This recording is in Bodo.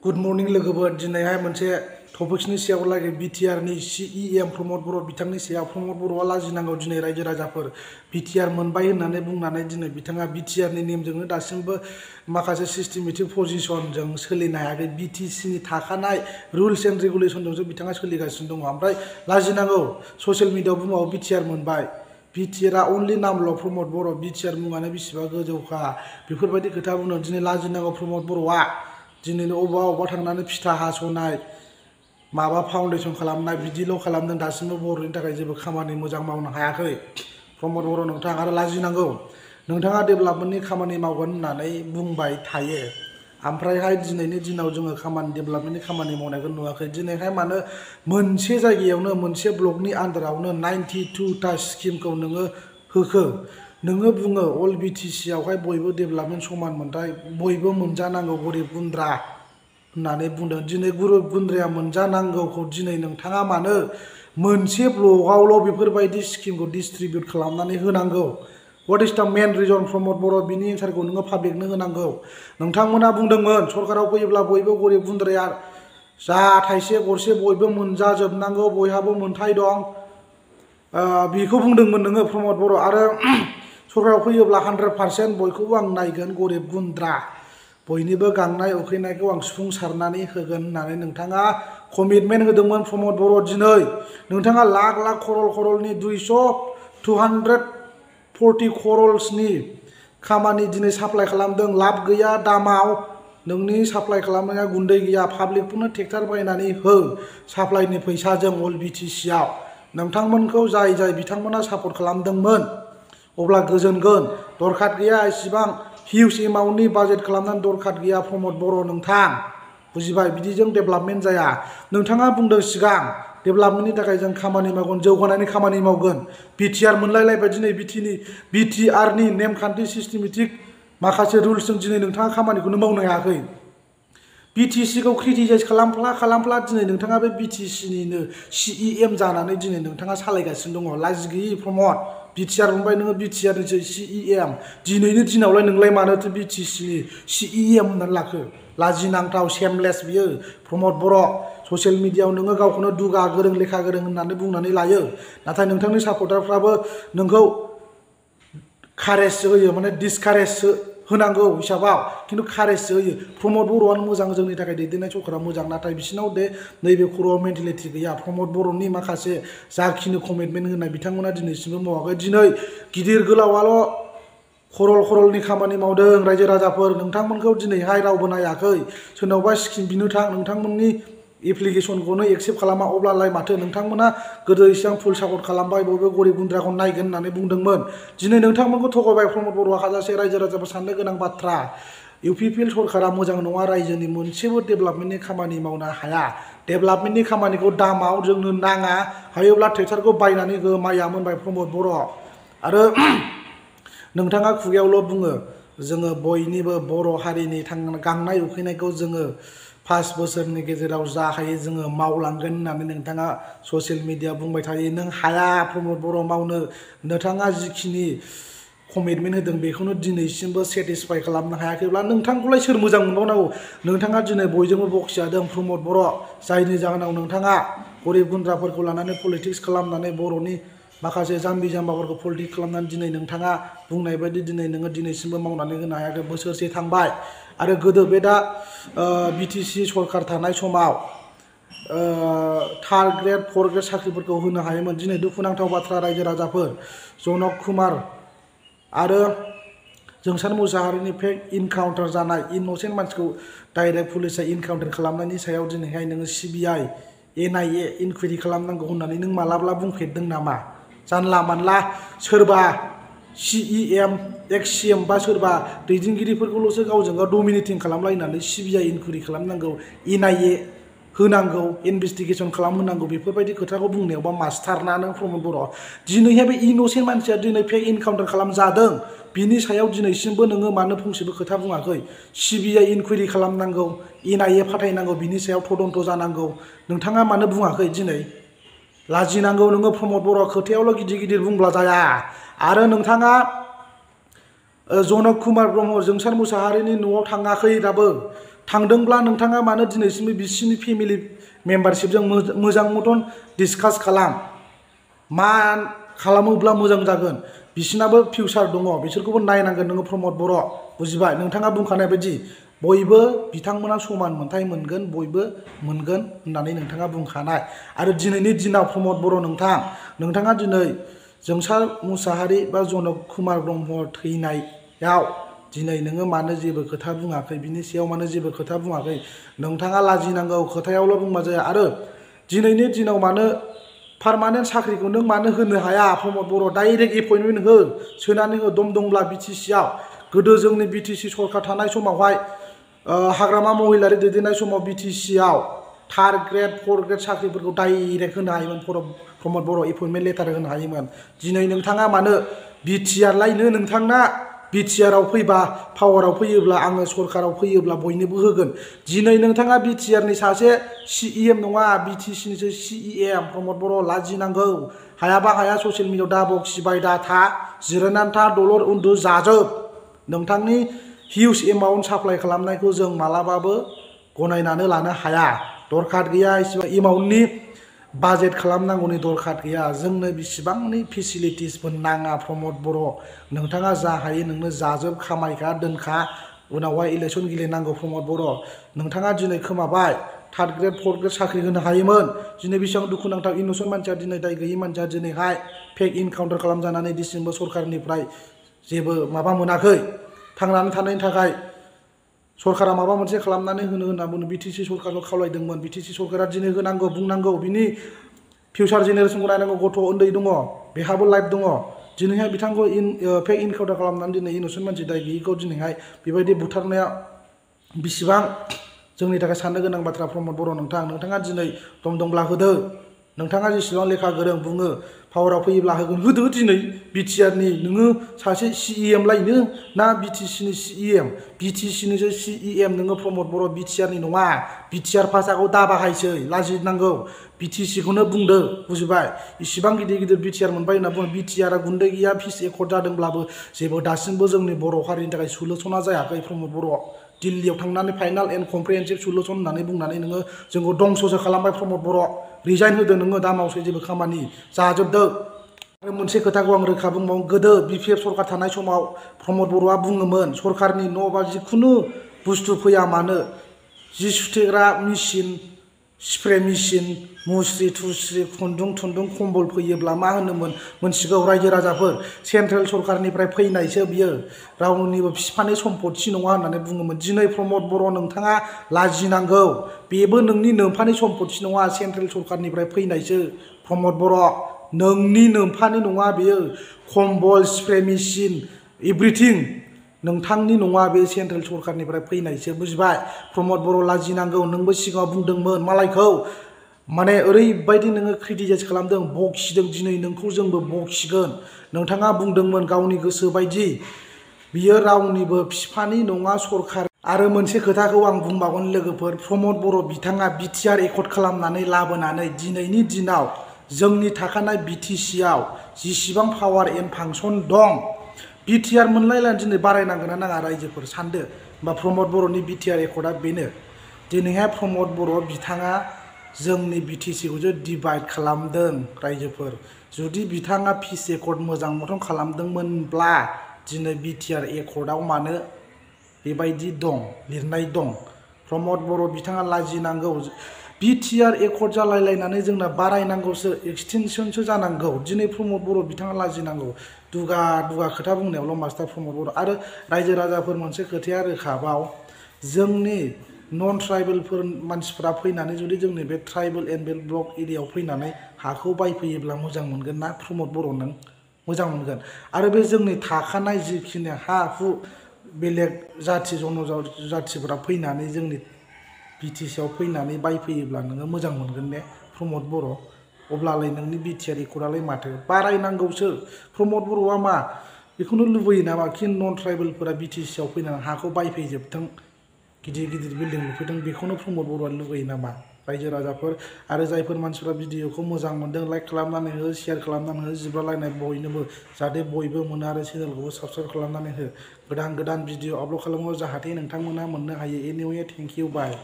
गुड मर्निं लोगोफोर दिनैहाय मोनसे टपिक्सनि सायाव लागे बिटिआर नि सीईएम प्रमद बर' बिथांनि सायाव प्रमद बर'आ लाजिनांगौ दिनै रायजो राजाफोर बिटिआर मोनबाय होननानै बुंनानै दिनै बिथाङा बिटिआर नि नेमजोंनो दासिमबो माखासे सिस्टेमेटिक पजिशनजों सोलिनो हायाखै बिटिसि नि थाखानाय रुल्स एन्ड रेगुलेशनजोंसो बिथाङा सोलिगासिनो दङ ओमफ्राय लाजिनांगौ ससियेल मिडियाआव बुंबावो बिटिआर मोनबाय बिटिआरआ अनलि नामल' प्रमद बर' बिटिआर मुङानो बेसेबा गोजौखा बेफोरबायदि खोथा बुंदों दिनै लाजिनांगौ प्रमद बर'आ दिनैनो अबा थांनानै फिथा हास'नाय माबा फाउन्डेसन खालामनाय बिदिल' खालामदों दासिमबो बर'नि थाखाय जेबो खामानि मोजां मावनो हायाखै प्रमद बर' नोंथां आरो लाजिनांगौ नोंथाङा डेभेलपमेन्टनि खामानि मावगोन होननानै बुंबाय थायो ओमफ्रायहाय दिनैनि दिनाव जोङो डेभेलपमेन्टनि खामानि मावनायखौ नुवाखै दिनैहाय मानो मोनसे जायगायावनो मोनसे ब्लकनि आन्दारावनो 92टा स्किमखौ नोङो होखो नोङो बुङो अल बिटिसि आवहाय बयबो डेभेलपमेन्ट समान मोनथाय बयबो मोनजानांगौ गरिब गुन्द्रा होननानै बुंदों दिनै गरिब गुन्द्राया मोनजानांगौखौ दिनै नोंथाङा मानो मोनसे ब्लकआवल' बेफोरबायदि स्किमखौ डिस्ट्रिबिउट खालामनानै होनांगौ व्हाट इज द मेन रिजन प्रमद बर' बिनि एन्सारखौ नोङो पाब्लिकनो होनांगौ नोंथांमोना बुंदोंमोन सरकाराव फैयोब्ला बयबो गरिब गुन्द्राया जा थाइसे गरसे बयबो मोनजाजोबनांगौ बयहाबो मोनथाय दं बेखौ बुंदोंमोन नोङो प्रमद बर' आरो सरकाराव फैयोब्ला 100% बयखौबो आं नायगोन गरिब गुन्द्रा बयनिबो गांनाय उखैनायखौ आं सुफुंसारनानै होगोन होननानै नोंथाङा कमिटमेन्ट होदोंमोन प्रमद बर' दिनै नोंथाङा लाख लाख खरलनि 240 खरलसनि खामानि दिनै साप्लाइ खालामदों लाब गैया दामाव नोंनि साप्लाइ खालामनाया गुन्दै गैया पाब्लिकफोरनो ट्रेक्टर बायनानै हो साप्लाइनि फैसाजों अल बिटिसि आव नोंथांमोनखौ जाय बिथांमोना सापर्ट खालामदोंमोन अब्ला गोजोनगोन दरखार गैया इसिबां हिउज एमाउन्टनि बाजेट खालामनानै दरखार गैया प्रमद बर' नोंथां बुजिबाय बिदिजों डेभेलपमेन्ट जाया नोंथाङा बुंदों सिगां डेभेलपमेन्टनि थाखाय जों खामानि मावगोन जौगानायनि खामानि मावगोन बिटिआर मोनलायलायबाय दिनै बिटिआर नि नेमखान्थि सिस्टेमेटिक माखासे रुल्सजों दिनै नोंथाङा खामानिखौनो मावनो हायाखै बिटिसि खौ क्रिटिसाइज खालामफ्ला दिनै नोंथाङा बे बिटिसि निनो सीईएम जानानै दिनै नोंथाङा सालायगासिनो दङ लाजि गैयि प्रमद बिटिआर मोनबाय नोङो बिटिआर निसो सीईएम दिनैनि दिनावलाय नोंलाय मानोथो बिटिसि नि सीईएम होननानै लाखो लाजिनांथाव सेमलेस बियो प्रमद बर' ससियेल मिडियाआव नोङो गावखौनो दुगा गोरों लेखा गोरों होननानै बुंनानै लायो नाथाय नोंथांनि सापर्टारफ्राबो नोंखौ कारेजसो होयो माने डिसकारेजसो होनांगौ हिसाबाव खिन्थु कारेजसो होयो प्रमद बर'आनो मोजां जोंनि थाखाय दैदेननाय सरकारा मोजां नाथाय बिसिनाव नैबे खर'आव मेन्टेलिटि गैया प्रमद बर'नि माखासे जाखिनि कमिटमेन्ट होनाय बिथांमोना दिनैसिमबो मावाखै दिनै गिदिर गोलावाल' खरलनि खामानि मावदों रायजो राजाफोर नोंथांमोनखौ दिनैहाय रावबो नायाखै सोरनावबा स्किम बिनो थां नोंथांमोननि एप्लिकेशनखौनो एक्सेप्ट खालामा अब्लालाय माथो नोंथांमोना गोदो इसिबां फुल सापर्ट खालामबाय बयबो गरिब गुन्द्राखौ नायगोन होननानै बुंदोंमोन दिनै नोंथांमोनखौ थगायबाय प्रमद बर'आ हाजासे रायजो राजाफोर साननो गोनां बाथ्रा इउपिपिएल सरकारा मोजां नङा रायजोनि मोनसेबो डेभेलपमेन्टनि खामानि मावनो हाया डेभेलपमेन्टनि खामानिखौ दामाव जोंनो नाङा हायोब्ला ट्रेक्टरखौ बायनानै हो माइया मोनबाय प्रमद बर' आरो नोंथाङा खुगायावल' बुङो जोङो बयनिबो बर' हारिनि गांनाय उखैनायखौ जोङो 5 बोसोरनि गेजेराव जा हायो जोङो मावलांगोन होननानै नोंथाङा ससियेल मिडिया बुंबाय थायो नों हाया प्रमद बर' मावनो नोंथाङा जिखिनि कमिटमेन्ट होदों बेखौनो दिनैसिमबो सेटिसफाइ खालामनो हायाखैब्ला नोंथांखौलाय सोर मोजां मोनबावनांगौ नोंथाङा दिनै बयजोंबो बखिजादों प्रमद बर' जायनि जाहोनाव नोंथाङा गरिब गुन्द्राफोरखौ लानानै पलिटिक्स खालामनानै बर'नि माखासे जाम्बि जाम्बाफोरखौ पलिटिक्स खालामनानै दिनै नोंथाङा बुंनाय बायदि दिनै नोङो दिनैसिमबो मावनानै होनो हायाखै बोसोरसे थांबाय आरो गोदो बे दा बिटिसि सरकार थानाय समाव 3rd ग्रेड 4th ग्रेड साख्रिफोरखौ होनो हायोमोन दिनै दुखुनांथाव बाथ्रा रायजो राजाफोर जनक कुमार आरो जोंसार मुसाहारिनि फेक इनकाउन्टार जानाय इन'सेन्ट मानसिखौ डाइरेक्ट पुलिसा इनकाउन्टार खालामनायनि सायाव दिनैहाय नोङो CBI NIA इनकुवेरि खालामनांगौ होननानै नों मालाब्ला बुंफेरदों नामा जानला मानला सोरबा CEM एक्स CM बा सोरबा दैदेनगिरिफोरखौल'सो गावजों गाव डमिनेटिं खालामलायनानै CBI इनकुवेरि खालामनांगौ NIA होनांगौ इनभेस्टिगेसन खालामहोनांगौ बेफोरबायदि खोथाखौ बुंनायावबा मास्टार ना नों प्रमद बर' दिनैहाय बे इन'सेन्ट मानसिया दिनै फेक इनकाउन्टार खालामजादों बिनि सायाव दिनैसिमबो नोङो मानो फंसेबो खोथा बुङाखै CBI इनकुवेरि खालामनांगौ NIA फाथायनांगौ बिनि सायाव तदन्त जानांगौ नोंथाङा मानो बुङाखै दिनै लाजिनांगौ नोङो प्रमद बर' खोथायावल' गिदिर बुंब्ला जाया आरो नोंथाङा जनक कुमार ब्रह्म जोंसार मुसाहारिनि न'आव थाङाखै दाबो थांदोंब्ला नोंथाङा मानो दिनैसिमबो बिसिनि फेमिलि मेम्बारशिपजों मोजां मथन डिसकास खालाम मा खालामोब्ला मोजां जागोन बिसिनाबो फिउचार दङ बिसोरखौबो नायनांगोन नोङो प्रमद बर' बुजिबाय नोंथाङा बुंखानाय बायदि बयबो बिथांमोना समान मोनथाय मोनगोन बयबो मोनगोन होननानै नोंथाङा बुंखानाय आरो दिनैनि दिनाव प्रमद बर' नोंथाङा दिनै जोंसार मुसाहारि बा जनक कुमार ब्रह्म थैनायाव दिनै नोङो मानो जेबो खोथा बुङाखै बिनि सायाव मानो जेबो खोथा बुङाखै नोंथाङा लाजिनांगौ खोथायावल' बुंबा जाया आरो दिनैनि दिनाव मानो पारमानेन्ट साख्रिखौ नों मानो होनो हाया प्रमद बर' डाइरेक्ट एपइन्टमेन्ट हो सोनानै हो दम दंब्ला BTC आव गोदो जोंनि BTC सरकार थानाय समावहाय हाग्रामा महिलारि दैदेननाय समाव BTC आव 3rd ग्रेड 4th ग्रेड साख्रिफोरखौ डाइरेक्ट होनो हायोमोन प्रमद बर' एपइन्टमेन्ट लेटार होनो हायोमोन दिनै नोंथाङा मानो BTR लायनो नोंथांना BTR आव फैबा पावाराव फैयोब्ला आङो सरकाराव फैयोब्ला बयनोबो होगोन दिनै नोंथाङा BTR नि सासे CEM नङा BTC निसो CEM प्रमद बर' लाजिनांगौ हायाबा हाया ससियेल मिडियायाव दा बखिबाय दा था जिरायनानै था दलर उन्दु जाजोब नोंथांनि हिउज एमाउन्ट साप्लाइ खालामनायखौ जों मालाबाबो गनायनानै लानो हाया दरखार गैया इसेबां एमाउन्टनि बाजेट खालामनांगौनि दरखार गैया जोंनो बिसिबांनि फेसिलिटिसबो नाङा प्रमद बर' नोंथाङा जा हायो नोंनो जाजोब खामायखा दोनखा उनावहाय इलेक्सन गेलेनांगौ प्रमद बर' नोंथाङा दिनै खोमाबाय 3rd ग्रेड 4th ग्रेड साख्रि होनो हायोमोन दिनै बेसेबां दुखुनांथाव इनोसेन्ट मानसिया दिनै दाय गैयि मानसिया दिनैहाय फेक इनकाउन्टार खालामजानानै डिसेम्बर सरकारनिफ्राय जेबो माबा मोनाखै थांनानै थानायनि थाखाय सरकारा माबा मोनसे खालामनानै होनना बुङो BTC सरकारखौ खावलायदोंमोन BTC सरकारा दिनै होनांगौ बुंनांगौ बिनि फिउचार जेनेरेसनखौ नायनांगौ गथ' उन्दै दङ बेहाबो लाइफ दङ दिनैहाय बिथांखौ फेक इनकाउन्टार खालामनानै दिनै इनोसेन्ट मानसि दाय गैयिखौ दिनैहाय बेबायदि बुथारनाया बिसिबां जोंनि थाखाय साननो गोनां बाथ्रा प्रमद बर' नोंथाङा दिनै दंब्ला होदो नोंथाङा जेसेबां लेखा गोरों बुङो पावाराव फैयोब्ला होगोन होदो दिनै BTR नि नोङो सासे CEM लायनो ना BTC नि CEM BTC निसो CEM नोङो प्रमद बर' BTR नि नङा BTR भाषाखौ दा बाहायसै लाजिनांगौ BTC खौनो बुंदो बुजिबाय इसिबां गिदिर BTR मोनबाय होनना बुङो BTR आ गुन्दै गैया फिस एकर्ड जादोंब्लाबो जेबो दासिमबो जोंनि बर' हारिनि थाखाय सलुसना जायाखै प्रमद बर' दिल्लीयाव थांनानै फाइनाल एन्ड कमप्रिहेन्सिभ सलुसन होननानै बुंनानै नोङो जोंखौ दंस'सो खालामबाय प्रमद बर' रिजाइन होदो नोङो दा मावसै जेबो खामानि जाजोबदो आरो मोनसे खोथाखौ आं रोखा बुंबावो गोदो BPF सरकार थानाय समाव प्रमद बर'आ बुङोमोन सरकारनि न' बा जिखुनु बुस्थु फैया मानो जि सुथेग्रा मेचिन स्प्रे मेचिन मुस्रि थुस्रि खुन्दुं कम्बल फैयोब्ला मा होनोमोन मोनसिगौ रायजो राजाफोर सेन्ट्रेल सरकारनिफ्राय फैनायसो बियो रावनिबो बिफानि सम्पति नङा होननानै बुङोमोन दिनै प्रमद बर' नोंथाङा लाजिनांगौ बेबो नोंनि नोम्फानि सम्पति नङा सेन्ट्रेल सरकारनिफ्राय फैनायसो प्रमद बर' नोंनि नोम्फानि नङा बेयो कम्बल स्प्रे मेचिन एभ्रिथिं नोंथांनि नङा बे सेन्ट्रेल सरकारनिफ्राय फैनायसो बुजिबाय प्रमद बर' लाजिनांगौ नोंबो सिगाङाव बुंदोंमोन मालायखौ माने ओरैबायदि नोङो क्रिटिसाइज खालामदों बखिदों दिनै नोंखौ जोंबो बखिगोन नोंथाङा बुंदोंमोन गावनि गोसो बायदि बियो रावनिबो बिफानि नङा सरकार आरो मोनसे खोथाखौ आं बुंबावगोन लोगोफोर प्रमद बर' बिथाङा BTR एकर्ड खालामनानै लाबोनानै दिनैनि दिनाव जोंनि थाखानाय BTC आव जिसिबां पावार एन्ड फांसन दं BTR मोनलायलायनानै दिनै बारायनांगोन ना नाङा रायजोफोर सानदो होमबा प्रमद बर'नि BTR एकर्डआ बेनो दिनैहाय प्रमद बर' बिथाङा जोंनि BTC खौसो डिभाइड खालामदों रायजोफोर जुदि बिथाङा पिस एकर्ड मोजां मथन खालामदोंमोनब्ला दिनै BTR एकर्डआव मानो बेबायदि दं लिरनाय दं प्रमद बर' बिथाङा लाजिनांगौ BTR एकर्ड जालायलायनानै जोंना बारायनांगौसो एक्सटेनसनसो जानांगौ दिनै प्रमद बर' बिथाङा लाजिनांगौ दुगा खोथा बुंनायावल' मास्टार प्रमद बर' आरो रायजो राजाफोर मोनसे खोथाया रोखाबाव जोंनि नन ट्राइबेलफोर मानसिफ्रा फैनानै जुदि जोंनि बे ट्राइबेल एनभेल ब्लक एरियायाव फैनानै हाखौ बायफैयोब्ला मोजां मोनगोन ना प्रमद बर' नों मोजां मोनगोन आरो बे जोंनि थाखानाय जिखिनि हा हु बेलेग जाथि जनजाथिफोरा फैनानै जोंनि BTC आव फैनानै बायफैयोब्ला नोङो मोजां मोनगोन ने प्रमद बर' अब्लालाय नोंनि BTR एकर्डआलाय माथो बारायनांगौसो प्रमद बर'आ मा बेखौनो लुबैयो नामा कि नन ट्राइबेलफोरा BTC आव फैनानै हाखौ बायफैजोबथों गिदिर गिदिर बिल्डिं लुफैदों बेखौनो प्रमद बर'आ लुगैयो नामा रायजो राजाफोर आरो जायफोर मानसिफ्रा भिडिअखौ मोजां मोनदों लाइक खालामनानै हो शेयार खालामनानै हो जिब्रालायनाय बयनोबो जाहाथे बयबो मोनो आरो चेनेलखौबो साबस्क्राइब खालामनानै हो गोदान भिडिअ आपल'ड खालामो जाहाथे नोंथांमोना मोननो हायो एनिवे थेंक इउ बाय।